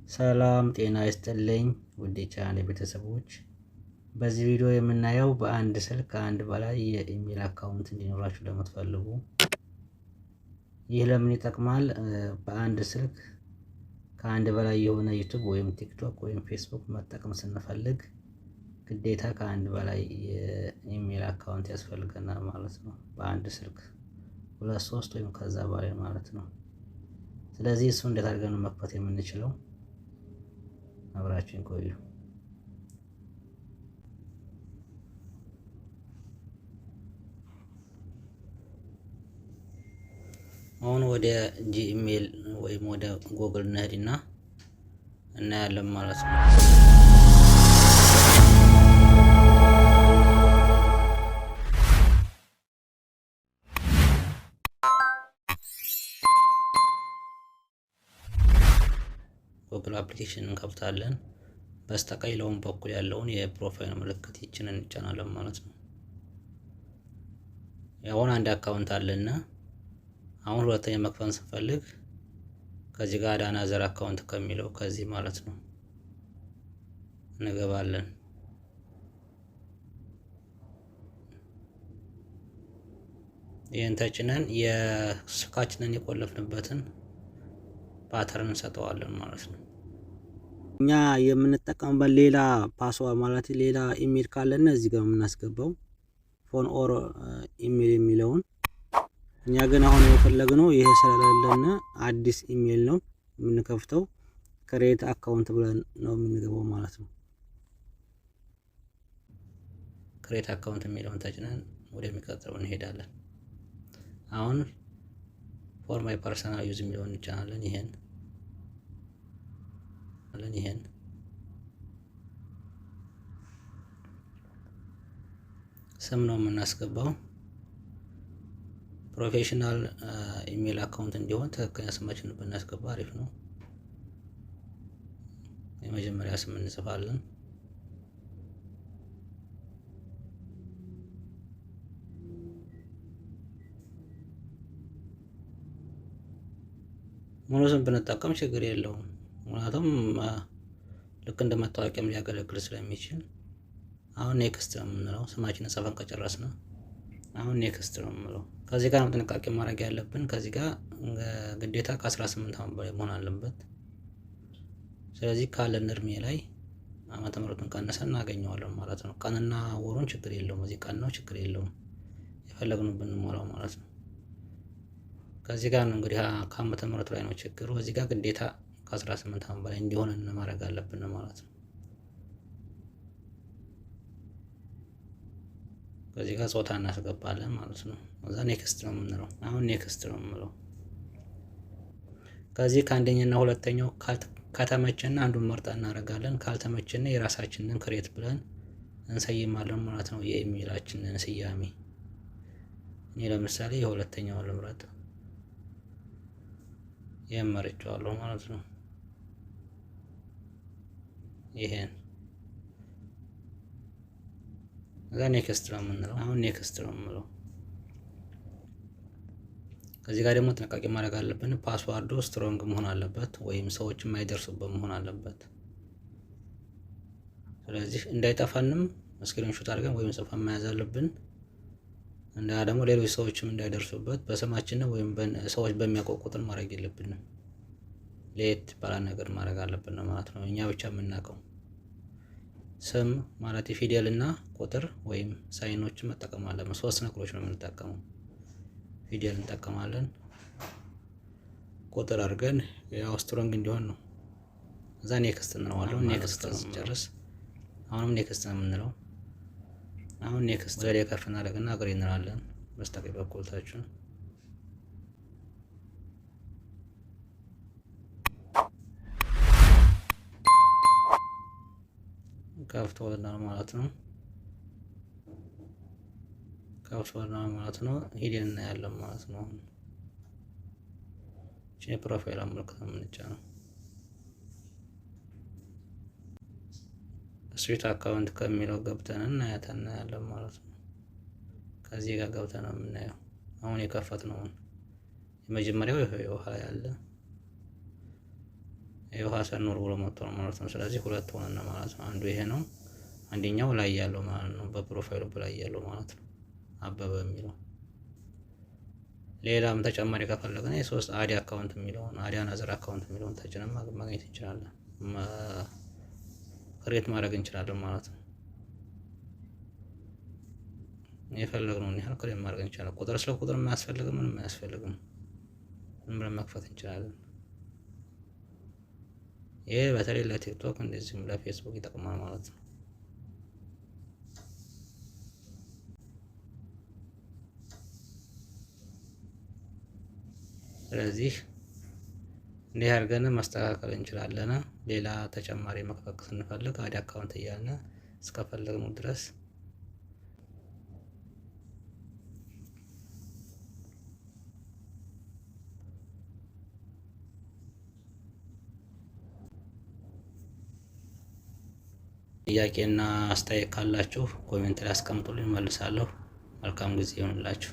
ሰላም ጤና ይስጥልኝ ውድ የቻናሌ ቤተሰቦች፣ በዚህ ቪዲዮ የምናየው በአንድ ስልክ ከአንድ በላይ የ email account እንዲኖራችሁ ለምትፈልጉ ይህ ለምን ይጠቅማል? በአንድ ስልክ ከአንድ በላይ የሆነ YouTube ወይም TikTok ወይም ፌስቡክ መጠቀም ስንፈልግ ግዴታ ከአንድ በላይ የ email account ያስፈልገናል ማለት ነው። በአንድ ስልክ ሁለት ሶስት ወይም ከዛ በላይ ማለት ነው። ስለዚህ እሱ እንዴት አድርገን ነው መክፈት የምንችለው? አብራችን ቆዩ። አሁን ወደ Gmail ወይም ወደ ጎግል እንሄድና እናያለን ማለት ነው። Google application እንከፍታለን። በስተቀኝ ለውን በኩል ያለውን የ profile ምልክት ይችን እንጫናለን ማለት ነው። አሁን አንድ account አለና አሁን ሁለተኛ መክፈት ስንፈልግ ከዚህ ጋር another account ከሚለው ከዚህ ማለት ነው እንገባለን። ይህን ተጭነን የስልካችንን የቆለፍንበትን pattern እንሰጠዋለን ማለት ነው። እኛ የምንጠቀምበት ሌላ password ማለት ሌላ ኢሜል ካለን እዚህ ጋር የምናስገባው phone or email የሚለውን፣ እኛ ግን አሁን የፈለግነው ይሄ ስለሌለን አዲስ ኢሜል ነው የምንከፍተው። Create account ብለን ነው የምንገባው ማለት ነው። Create account የሚለውን ተጭነን ወደሚቀጥለው እንሄዳለን። አሁን for my personal use የሚለውን እንጫናለን። ይሄን ስም ነው የምናስገባው። Professional email account እንዲሆን ትክክለኛ ስማችንን ብናስገባ አሪፍ ነው። የመጀመሪያ ስም እንጽፋለን። ሙሉ ስም ብንጠቀም ችግር የለውም። ምክንያቱም ልክ እንደ መታወቂያም ሊያገለግል ስለሚችል። አሁን next ነው የምንለው። ስማችንን ጽፈን ከጨረስን አሁን next ነው የምንለው። ከዚህ ጋር ነው ጥንቃቄ ማድረግ ያለብን። ከዚህ ጋር ግዴታ ከ18 ዓመት በላይ መሆን አለበት። ስለዚህ ካለን እድሜ ላይ ዓመተ ምሕረቱን ቀንሰን እናገኘዋለን ማለት ነው። ቀንና ወሩን ችግር የለውም። እዚህ ቀን ነው ችግር የለውም። የፈለግነው ብንሞላው ማለት ነው። ከዚህ ጋር ነው እንግዲህ ከዓመተ ምሕረቱ ላይ ነው ችግሩ። እዚህ ጋር ግዴታ ከ18 ዓመት በላይ እንዲሆን ማድረግ አለብን ማለት ነው። ከዚህ ጋር ጾታ እናስገባለን ማለት ነው። እዛ next ነው የምንለው። አሁን next ነው የምንለው። ከዚህ ከአንደኛና ሁለተኛው ከተመቸና አንዱን መርጠን እናደርጋለን። ካልተመቸና የራሳችንን create ብለን እንሰይማለን ማለት ነው፣ የኢሜይላችንን ስያሜ። እኔ ለምሳሌ የሁለተኛውን ልምረጥ፣ ይህን መርጬዋለሁ ማለት ነው። ይሄን እዛ next ነው የምንለው። አሁን next ነው የምንለው። ከዚህ ጋር ደግሞ ጥንቃቄ ማድረግ አለብን። Password ኡ strong መሆን አለበት፣ ወይም ሰዎች የማይደርሱበት መሆን አለበት። ስለዚህ እንዳይጠፋንም screenshot አድርገን ወይም ጽፈን መያዝ አለብን። እና ደግሞ ሌሎች ሰዎችም እንዳይደርሱበት በስማችን ወይም ሰዎች በሚያውቀው ቁጥር ማድረግ የለብንም። ለየት ባለ ነገር ማድረግ አለብን ማለት ነው። እኛ ብቻ የምናውቀው ስም ማለት የፊደል እና ቁጥር ወይም sign ኦችን መጠቀም አለብን። ሶስት ነገሮች ነው የምንጠቀመው። ፊደል እንጠቀማለን፣ ቁጥር አድርገን ያው strong እንዲሆን ነው። እዛ next እንለዋለን። Next ስንጨርስ አሁንም next ነው የምንለው። አሁን next ወደ ከፍ እናደርግና agree እንላለን። በስተቀኝ በኩል ታችን ከፍቶልናል ማለት ነው። ከፍቶልናል ማለት ነው። ሂደን እናያለን ማለት ነው። አሁን የ profile ምልክት ነው የምንጫነው። Switch account ከሚለው ገብተን እናያለን ማለት ነው። ከዚህ ጋር ገብተን ነው የምናየው። አሁን የከፈትነውን የመጀመሪያው ይሄ ውሃ ያለ ይኸው ሀሰን ኑር ብሎ መጥቷል ማለት ነው። ስለዚህ ሁለት ሆነን ማለት ነው። አንዱ ይሄ ነው፣ አንደኛው ላይ ያለው ማለት ነው። በ profile ኡ ላይ ያለው ማለት ነው፣ አበበ የሚለው። ሌላም ተጨማሪ ከፈለግን የሶስት add account የሚለውን፣ add another account የሚለውን ተጭነን ማግኘት እንችላለን፣ create ማድረግ እንችላለን ማለት ነው። የፈለግነውን ያህል create ማድረግ እንችላለን። ቁጥር ስለ ቁጥር የማያስፈልግም፣ ምንም አያስፈልግም። ዝም ብለን መክፈት እንችላለን። ይሄ በተለይ ለቲክቶክ እንደዚሁም ለፌስቡክ ይጠቅማል ማለት ነው። ስለዚህ እንዲህ አድርገን ማስተካከል እንችላለን። ሌላ ተጨማሪ መክፈት ስንፈልግ add account እያልን እስከፈለግነው ድረስ። ጥያቄና አስተያየት ካላችሁ comment ላይ አስቀምጡልኝ፣ እመልሳለሁ። መልካም ጊዜ ይሁንላችሁ።